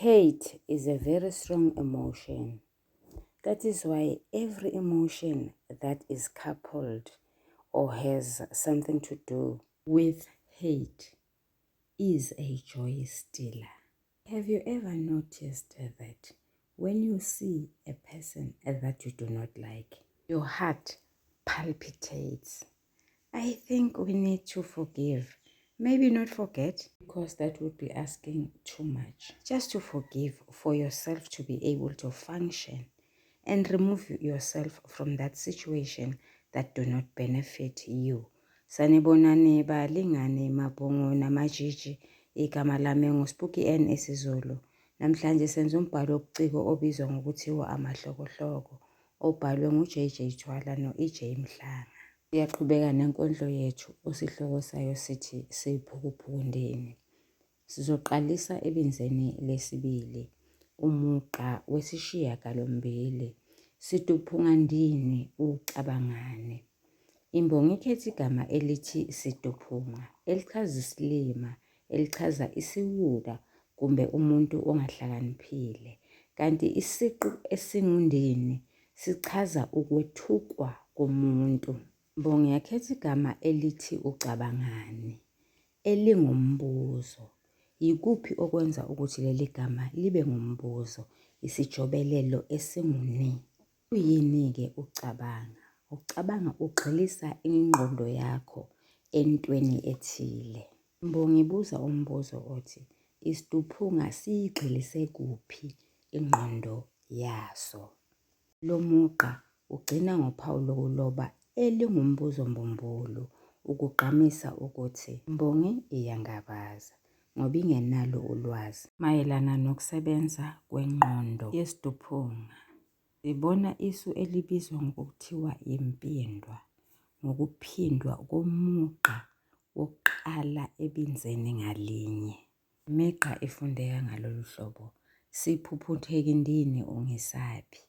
Hate is a very strong emotion. That is why every emotion that is coupled or has something to do with hate is a joy stealer. Have you ever noticed that when you see a person that you do not like, your heart palpitates? I think we need to forgive. Maybe not forget, because that would be asking too much. Just to forgive for yourself to be able to function and remove yourself from that situation that do not benefit you. Sanibonani balingani mabhongo namajiji. Igama lami nguSpooky N isiZulu. Namhlanje senza umbhalo wobuciko obizwa ngokuthiwa Amahlokohloko, obhalwe nguJJ Thwala no-EJ Mhlanga. Siyaqhubeka nenkondlo yethu osihloko sayo sithi Siphukuphuku. Sizoqalisa ebinzeni lesibili, umugqa wesishiyagalombili. Siduphungandini ucabangani. Imbongi ikhetha igama elithi siduphunga, elichaza isilima, elichaza isiwula kumbe umuntu ongahlakaniphile. Kanti isiqu esingundini sichaza ukwethukwa komuntu. Imbongi yakhetha igama elithi ucabangani, elingumbuzo. Yikuphi okwenza ukuthi leli gama libe ngumbuzo? Isijobelelo esinguni. Kuyini-ke ucabanga? Ucabanga ugxilisa ingqondo yakho entweni ethile. Imbongi ibuza umbuzo othi isiduphunga siyigxilise kuphi ingqondo yaso? Lo mugqa ugcina ngophawu lokuloba elingumbuzo mbumbulu ukugqamisa ukuthi imbongi iyangabaza ngoba ingenalo ulwazi mayelana nokusebenza kwengqondo yesiduphunga. Sibona isu elibizwa ngokuthiwa impindwa ngokuphindwa komugqa wokuqala ebinzeni ngalinye. Imigqa ifundeka ngalolu hlobo: Siphuphuthekindini ungesaphi?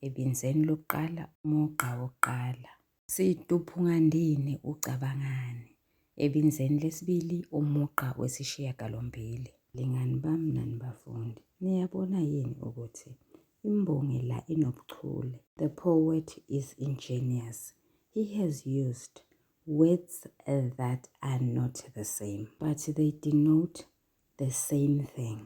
Ebinzeni lokuqala, umugqa wokuqala. Siduphungandini ucabangani? Ebinzeni lesibili, umugqa wesishiyagalombili. Lingani bami nani bafundi, niyabona yini ukuthi imbongi la inobuchule? The poet is ingenious. He has used words that are not the same, but they denote the same thing.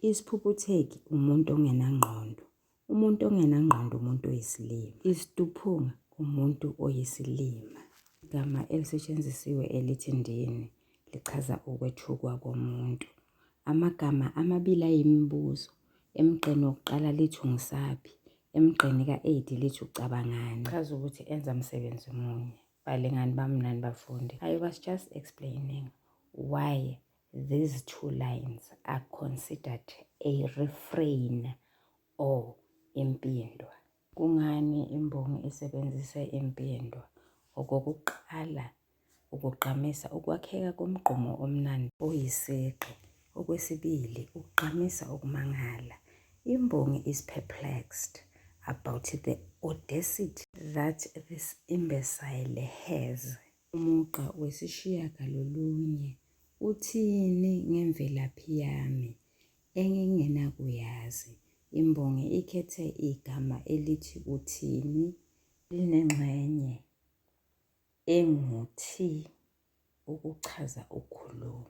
Isiphuphutheki umuntu ongenangqondo. Umuntu ongenangqondo umuntu oyisilima. Isiduphunga umuntu oyisilima. Igama elisetshenzisiwe elithi ndini lichaza ukwethukwa komuntu. Amagama amabili ayimibuzo. Emgqeni wokuqala lithi ungisaphi, emgqeni ka-8 lithi ucabangani. Chaza ukuthi enza msebenzi munye. Balingani bami nani bafundi. I was just explaining why these two lines are considered a refrain or impindwa. Kungani imbongi isebenzise impindwa? Okokuqala, ukugqamisa ukwakheka komgqumo omnandi oyisigqi. Okwesibili, ukugqamisa ukumangala. Imbongi is perplexed about the audacity that this imbecile has. Umugqa wesishiyagalolunye uthini ngemvelaphi yami engingenakuyazi? Imbongi ikhethe igama elithi uthini linengxenye engu-T ukuchaza ukukhuluma.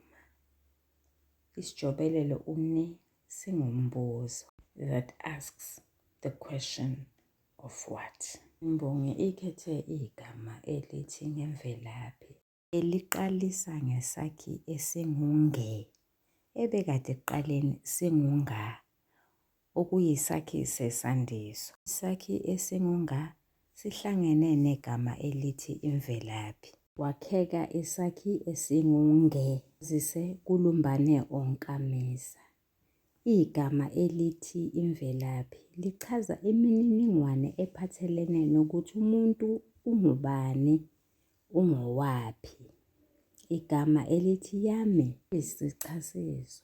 Isijobelelo u-ni singumbuzo that asks the question of what. Imbongi ikhethe igama elithi ngemvelaphi eliqalisa ngesakhi esingu-nge ebekade ekuqaleni singu-nga okuyisakhi sesandiso. Isakhi esingu-nga sihlangene negama elithi imvelaphi. Kwakheka isakhi esingu-nge zise kulumbane onkamisa. Igama elithi imvelaphi lichaza imininingwane ephathelene nokuthi umuntu ungubani, ungowaphi. Igama elithi yami liyisichasiso,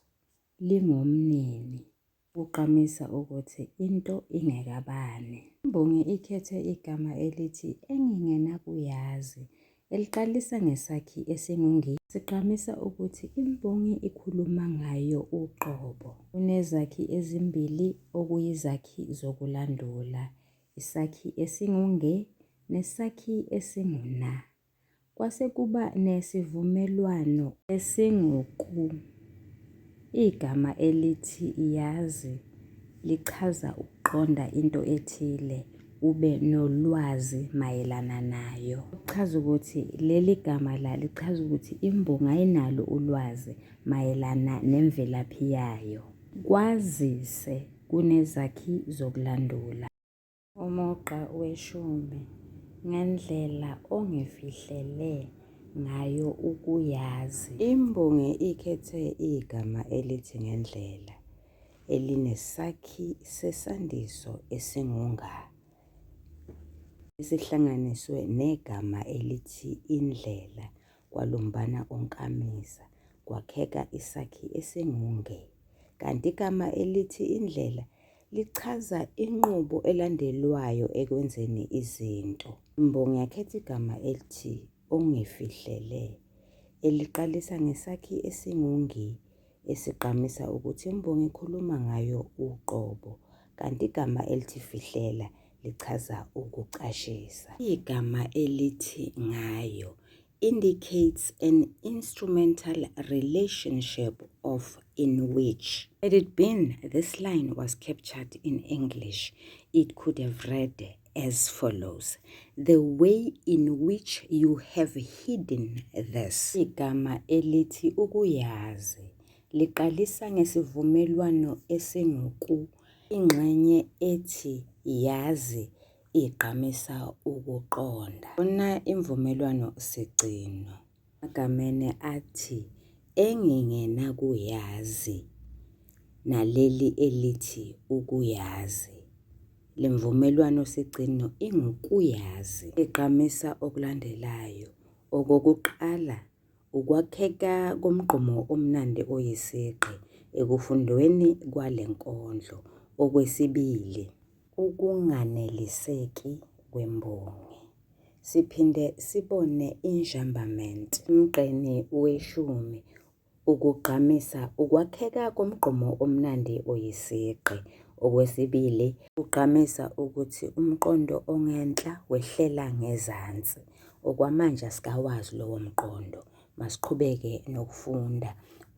lingumnini, kugqamisa ukuthi into ingekabani. Imbongi ikhethe igama elithi engingenakuyazi. Eliqalisa ngesakhi esingu-ngi sigqamisa ukuthi imbongi ikhuluma ngayo uqobo. Kunezakhi ezimbili okuyizakhi zokulandula, isakhi esingu-nge nesakhi esingu-na. Kwase kuba nesivumelwano esingu-ku. Igama elithi yazi lichaza ukuqonda into ethile, ube nolwazi mayelana nayo. Kuchaza ukuthi leli gama la lichaza ukuthi imbongi ayinalo ulwazi mayelana nemvelaphi yayo. Kwazise kunezakhi zokulandula. Umugqa weshumi, Ngendlela ongifihlele ngayo ukuyazi. Imbongi ikhethe igama elithi ngendlela, elinesakhi sesandiso esingu-nga, esihlanganiswe negama elithi indlela kwalumbana onkamisa, kwakheka isakhi esingu-nge. Kanti igama elithi indlela lichaza inqubo elandelwayo ekwenzeni izinto. Imbongi yakhetha igama elithi ongifihlele, eliqalisa ngesakhi esingu-ngi esigqamisa ukuthi imbongi ikhuluma ngayo uqobo, kanti igama elithi fihlela lichaza ukucashisa. Igama elithi ngayo indicates an instrumental relationship of in which. Had it been this line was captured in English, it could have read as follows, The way in which you have hidden this. Igama elithi ukuyazi liqalisa ngesivumelwano esingu-ku, ingxenye ethi yazi igqamisa ukuqonda. Bona imvumelwano sigcino egameni athi engingenakuyazi naleli elithi ukuyazi. Le mvumelwano sigcino ingukuyazi. Igqamisa okulandelayo. Okokuqala, Ukwakheka komgqumo omnandi oyisigqi ekufundweni kwale nkondlo. Okwesibili, ukunganeliseki kwembongi. Siphinde sibone enjambment emgqeni weshumi ukugqamisa ukwakheka komgqumo omnandi oyisigqi. Okwesibili, kugqamisa ukuthi umqondo ongenhla wehlela ngezansi. Okwamanje asikawazi lowo mqondo. Masiqhubeke nokufunda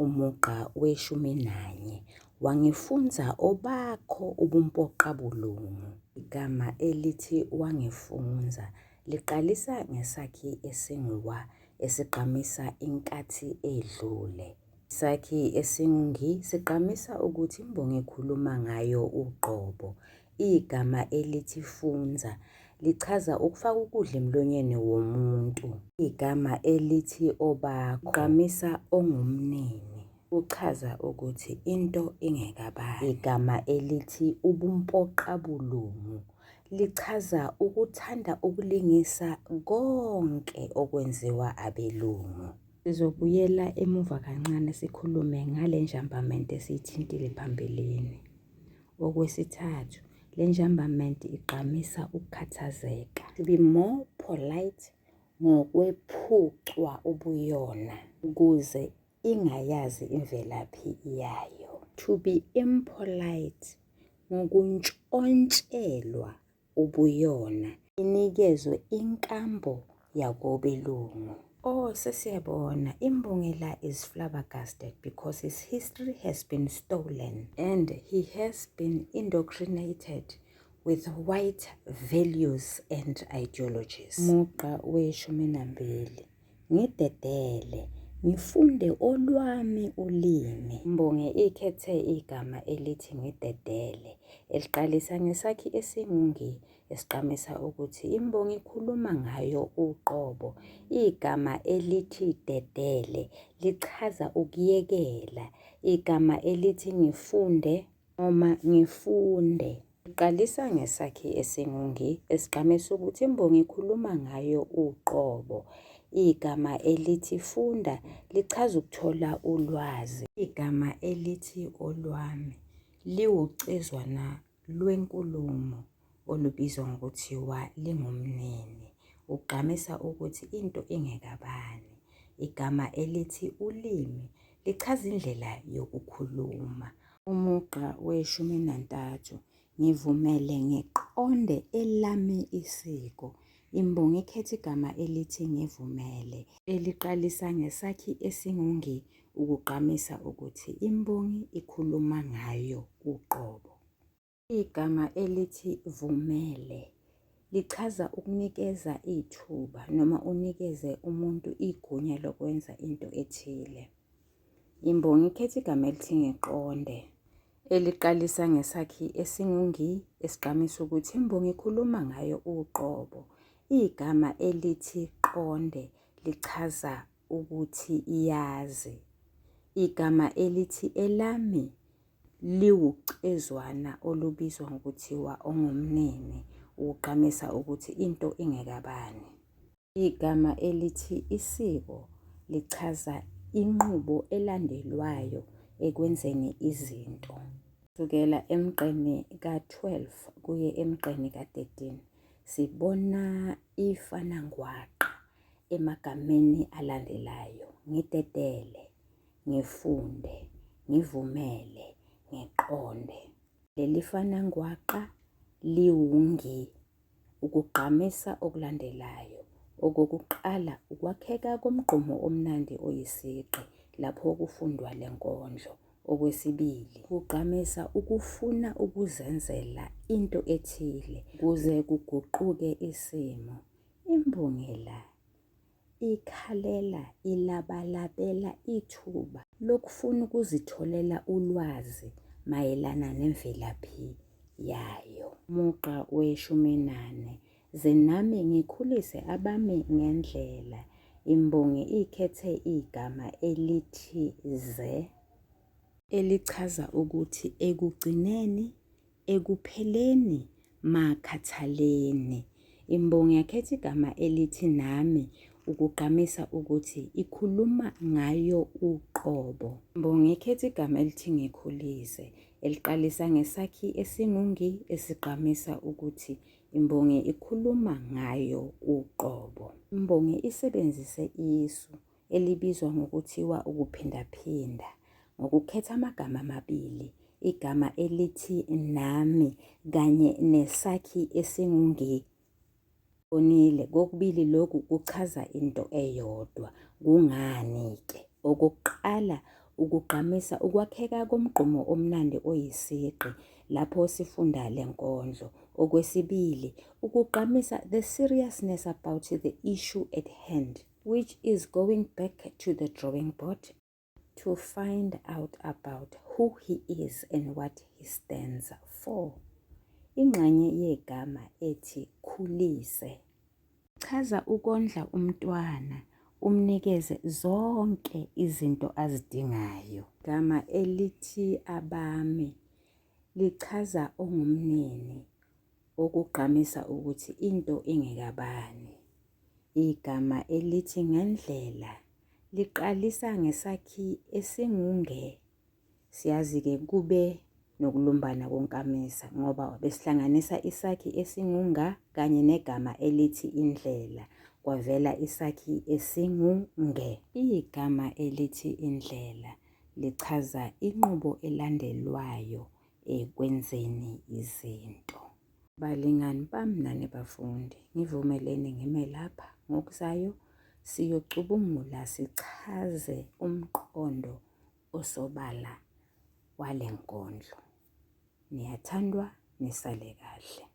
umugqa weshuminanye. Wangifunza obakho ubumpoqabulungu. Igama elithi wangifunza liqalisa ngesakhi esingu-wa esigqamisa inkathi edlule. Isakhi esingu-ngi sigqamisa ukuthi imbongi ikhuluma ngayo uqobo. Igama elithi funza lichaza ukufaka ukudla emlonyeni womuntu. Igama elithi obakho ligqamisa ongumnini. Kuchaza ukuthi into ingekabani. Igama elithi ubumpoqabulungu lichaza ukuthanda ukulingisa konke okwenziwa abelungu. Sizobuyela emuva kancane sikhulume ngale enjambament esiyithintile phambilini. Okwesithathu, le enjambament igqamisa ukukhathazeka. To be more polite ngokwephucwa ubuyona ukuze ingayazi imvelaphi yayo. To be impolite ngokuntshontshelwa ubuyona inikezwe inkambo yakobelungu. Oh, sesiyabona, imbongi la is flabbergasted because his history has been stolen and he has been indoctrinated with white values and ideologies. Mugqa weshumi nambili. Ngidedele, ngifunde olwami ulimi. Imbongi ikhethe igama elithi ngidedele, eliqalisa ngesakhi esingu-ngi esigqamisa ukuthi imbongi ikhuluma ngayo uqobo. Igama elithi dedele lichaza ukuyekela. Igama elithi ngifunde noma ngifunde Iqalisa ngesakhi esingu-ngi esigqamisa ukuthi imbongi ikhuluma ngayo uqobo. Igama elithi funda lichaza ukuthola ulwazi. Igama elithi olwami liwucezwana lwenkulumo olubizwa ngokuthiwa lingumnini. Ugqamisa ukuthi into ingekabani. Igama elithi ulimi lichaza indlela yokukhuluma. Umugqa weshumi nantathu, Ngivumele ngiqonde elami isiko. Imbongi ikhetha igama elithi ngivumele eliqalisa ngesakhi esingu-ngi ukugqamisa ukuthi imbongi ikhuluma ngayo uqobo. Igama elithi vumele lichaza ukunikeza ithuba noma unikeze umuntu igunya lokwenza into ethile. Imbongi ikhetha igama elithi ngiqonde eliqalisa ngesakhi esingu-ngi esigqamisa ukuthi imbongi ikhuluma ngayo uqobo. Igama elithi qonde lichaza ukuthi iyazi. Igama elithi elami liwucezwana olubizwa ngokuthiwa ongumnini ukugqamisa ukuthi into ingekabani. Igama elithi isiko lichaza inqubo elandelwayo ekwenzeni izinto. Kusukela emgqeni ka-12 kuye emgqeni ka-13 sibona ifanangwaqa emagameni alandelayo, ngidedele, ngifunde, ngivumele, ngiqonde. Leli fanangwaqa liwungi Ukugqamisa okulandelayo. Okokuqala ukwakheka komgqumo omnandi oyisigqi lapho kufundwa le nkondlo. Okwesibili, kugqamisa ukufuna ukuzenzela into ethile kuze kuguquke isimo. Imbongi la ikhalela ilabalabela ithuba lokufuna ukuzitholela ulwazi mayelana nemvelaphi yayo. Mugqa weshuminane, Ze nami ngikhulise abami ngendlela. Imbongi ikhethe igama elithi ze elichaza ukuthi ekugcineni Ekupheleni makhathaleni. Imbongi yakhetha igama elithi nami ukugqamisa ukuthi ikhuluma ngayo uqobo. Imbongi ikhetha igama elithi ngikhulise eliqalisa ngesakhi esingu-ngi esigqamisa ukuthi imbongi ikhuluma ngayo uqobo. Imbongi isebenzise isu elibizwa ngokuthiwa ukuphindaphinda ngokukhetha amagama amabili, igama elithi nami kanye nesakhi esingu-ngi. Bonile, kokubili lokhu kuchaza into eyodwa. Kungani-ke? Okokuqala, ukugqamisa ukwakheka komgqumo omnandi oyisigqi lapho sifunda le nkondlo. Okwesibili, ukugqamisa the seriousness about the issue at hand. Which is going back to the drawing board to find out about who he is and what he stands for. Ingxenye yegama ethi khulise chaza ukondla umntwana umnikeze zonke izinto azidingayo. Gama elithi abami lichaza ongumnini okugqamisa ukuthi into ingekabani. Igama elithi ngendlela liqalisa ngesakhi esingu-nge. Siyazi-ke kube nokulumbana konkamisa ngoba besihlanganisa isakhi esingu-nga kanye negama elithi indlela kwavela isakhi esingu-nge. Igama elithi indlela lichaza inqubo elandelwayo ekwenzeni izinto. Balingani bami nani bafundi, ngivumeleni ngime lapha ngokuzayo siyocubungula sichaze umqondo osobala wale nkondlo. Niyathandwa, nisale kahle.